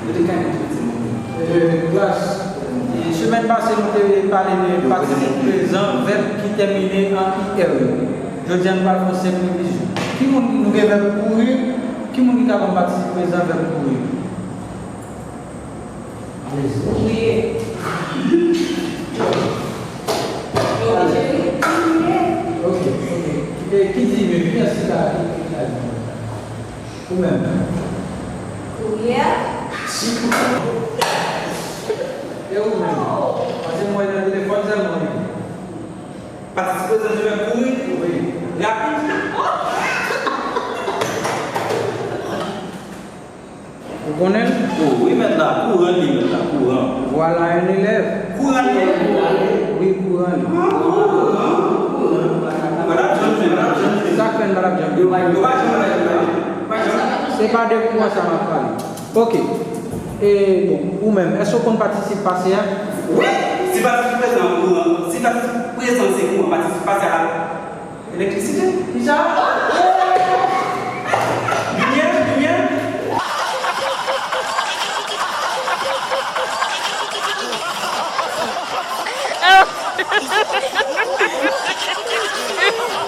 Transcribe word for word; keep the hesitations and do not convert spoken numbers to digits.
Yo te ka gen tout timoun yo. E, klas, e, semèn pase, nou te pale de patisip prezan, vèb ki tèmine an I R yo. Jodi a, nou pral fè yon senp revizyon. Ki moun ki, nou gen vèb kouri, ki moun ki ka ban m patisip prezan vèb kouri? Alezi. Kouri. Ok, ok. E ki di men, kiyès ki ka, ki, ki ka di men? Ou menm? Kouri a. E ou menm? Paske mwen nan telefòn sèlman, wi. Patisip prezan, je vais courir. Wi. Rapid. Ou konnen l? Oh, wi, mèt la, kouran li, mèt la, kouran. Voilà un élève. Kouran li. Wi, kouran li. Ah, kouran, kouran. Madam John, madam John. Sa k fè n, madam John? Yo pa, yo pa janm, yo pa janm. Se pa de kouran sa m ap pale. Ok. E, bon, ou menm, èske w konn patisip pase a? Wi! Si patisip prezan kouran, si patisip prezan se kouran, patisip pase a elektrisite. Kisa? Limyè, limyè.